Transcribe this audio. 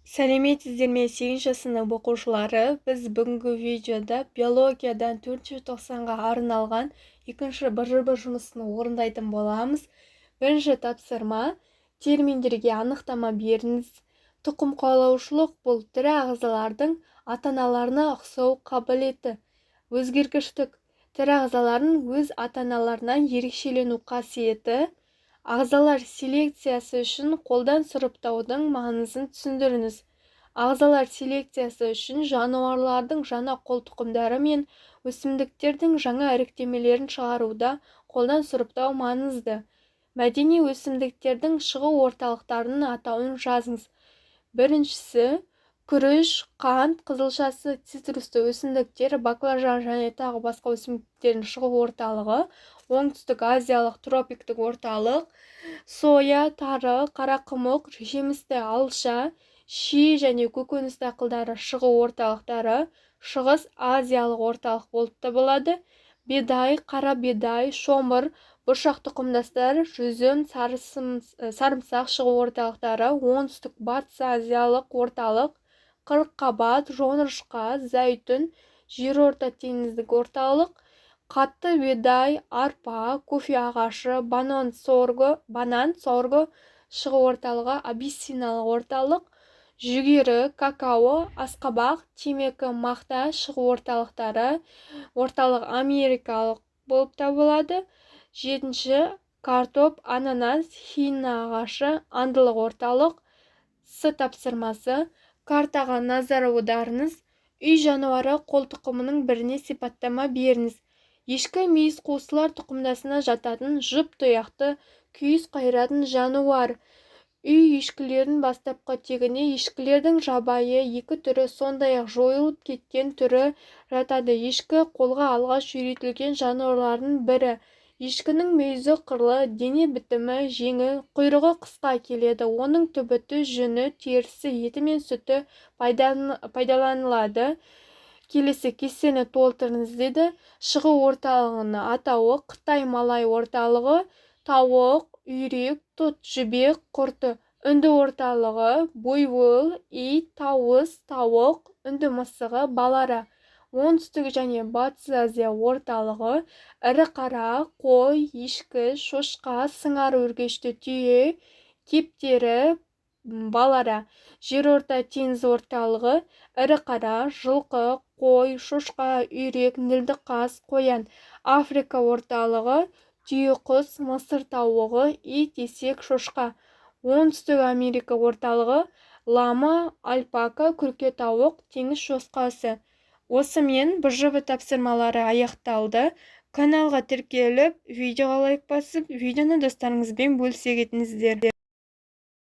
Сәлеметсіздер ме, сегізінші сынып оқушылары! Біз бүгінгі видеода биологиядан төртінші тоқсанға арналған екінші БЖБ жұмысын орындайтын боламыз. Бірінші тапсырма: терминдерге анықтама беріңіз. Тұқым қуалаушылық – бұл тірі ағзалардың ата-аналарына ұқсау қабілеті. Өзгергіштік – тірі ағзалардың өз ата-аналарынан ерекшелену қасиеті. Ағзалар селекциясы үшін қолдан сұрыптаудың маңызын түсіндіріңіз. Ағзалар селекциясы үшін жануарлардың жаңа қол тұқымдары мен өсімдіктердің жаңа іріктемелерін шығаруда қолдан сұрыптау маңызды. Мәдени өсімдіктердің шығу орталықтарының атауын жазыңыз. Біріншісі – күріш, қант қызылшасы, цитрусты өсімдіктер, баклажан және тағы басқа өсімдіктердің шығу орталығы Оңтүстік Азиялық тропиктік орталық. Соя, тары, қарақұмық, жемісті алша, ши және көкөніс дақылдары шығу орталықтары Шығыс Азиялық орталық болып табылады. Бидай, қара бидай, шомыр, бұршақ тұқымдастар, жүзім, сарымсақ шығу орталықтары Оңтүстік Батыс Азиялық орталық. Қырыққабат, жоңышқа, зәйтүн Жерорта теңіздік орталық. Қатты бидай, арпа, кофе ағашы, банан, сорго шығу орталығы Абиссиналық орталық. Жүгері, какао, асқабақ, темекі, мақта шығу орталықтары Орталық Америкалық болып табылады. Жетінші: картоп, ананас, хина ағашы Андылық орталық. С тапсырмасы: картаға назар аударыңыз. Үй жануары қолтұқымының біріне сипаттама беріңіз. Ешкі – мүйізқуыстылар тұқымдасына жататын жұп тұяқты, күйіс қайыратын жануар. Үй ешкілерінің бастапқы тегіне ешкілердің жабайы екі түрі, сондай-ақ жойылып кеткен түрі жатады. Ешкі – қолға алғаш үйретілген жануарлардың бірі. Ешкінің мүйізі қырлы, дене бітімі жеңіл, құйрығы қысқа келеді. Оның түбіті, жүні, терісі, еті мен сүті пайдаланылады. Келесі кестені толтырыңыз деді. Шығу орталығының атауы: Қытай-Малай орталығы, тауық, үйрек, тұт, жібек құрты. Үнді орталығы: буйвол, ит, тауыс, тауық, үнді мысығы, балара. Оңтүстік және Батыс Азия орталығы: ірі қара, қой, ешкі, шошқа, сыңар өркешті түйе, кептері, балара. Жерорта теңіз орталығы: ірі қара, жылқы, қой, шошқа, үйрек, нілді қаз, қоян. Африка орталығы: түйеқұс, мысыр тауығы, ит, есек, шошқа. Оңтүстік Америка орталығы: лама, альпака, күрке тауық, теңіз шошқасы. Осымен БЖБ тапсырмалары аяқталды. Каналға тіркеліп, видеоға лайк басып, видеоны достарыңызбен бөлісе кетіңіздер.